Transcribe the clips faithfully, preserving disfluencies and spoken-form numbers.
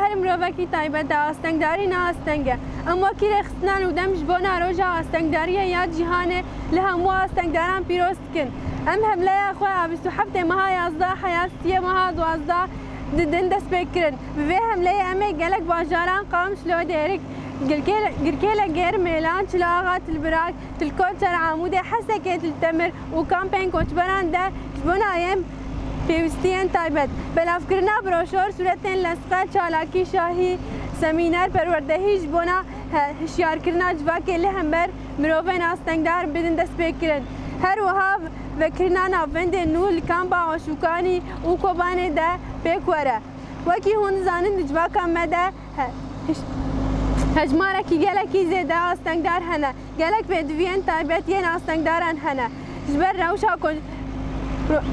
Her mirovekî taybet e, astengdarî ne asteng e. Em wekî rêxistinan û dem ji bona roja astengdariyê ya cîhanê li hemû astengdaran pîroz dikin. Em hemleya xwe a bîst û heftê meha yazdeh heya siyê meha duwazdeh didin destpêkirin. Bi vê hemleyê em ê gelek bajaran Qamişlo, Dêrik, Girkê-, Girkêle Gêr, Mêlan, Çila Axa, Tilbirak, Til Koçer, Amûdê, Hesekê, Til Temir û kampên koçberan de ji bona yêm pêwîstiyên taybet. Belavkirina broşor, sûretên lesqa, çalakî şahî, semîner perwerdehî ji bona he-, hişyarkirina civakê li hember mirovên astengdar bidin destpêkirin. Her wiha vekirina navendên nû li kampa Aşûkanî û Kobanê de pêk were. Wekî hûn dizanin, di civaka me de he-, hiş-, hejmarekî gelekî zêde astengdar hene. Gelek pêdiviyên taybet yên astengdaran hene. Ji ber rewşa ku ro-,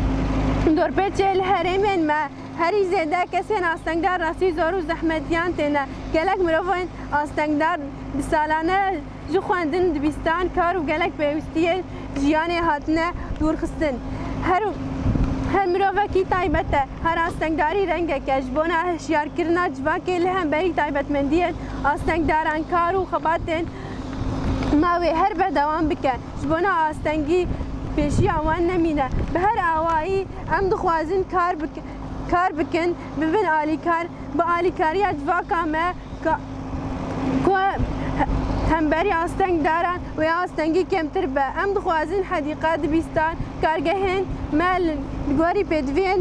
dorpêçê li herêmên me herî zêde kesên astengdar rastî zor û zehmetiyan têne. Gelek mirovên astengdar bi salane ji xwendin, dibistan, kar û gelek pêwîstiyên jiyanê hatine dûrxistin. Her, her mirovekî taybet e, her astengdarî rengek e. Ji bona hişyarkirina civakê li hemberî taybetmendiyên astengdaran, kar û xebatên ma wê her berdewam bike. Ji bona astengî pêşiya wan nemîne. Bi her awayî em dixwazin kar bik-, kar bikin, bibin alîkar, bi alîkariya civaka me ka-, ku he-, hemberî astengdaran wê astengî kêmtir be. Em dixwazin hedîqa, dibistan, kargehên me li gorî pêdiviyên,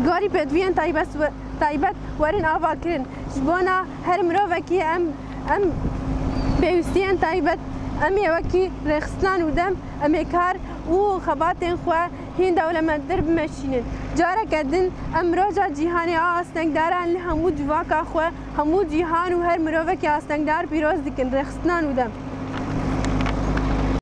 gorî pêdiviyên taybet we-, taybet werin avakirin. Ji bona her mirovekî em, em pêwîstiyên taybet, em ê wekî rêxistinan û dem, em ê kar û xebatên xwe hîn dewlemendtir bimeşînin. Careke din em roja cîhanê a astengdaran li hemû civaka xwe, hemû cîhan û her mirovekî astengdar pîroz dikin. Rêxistinan û dem.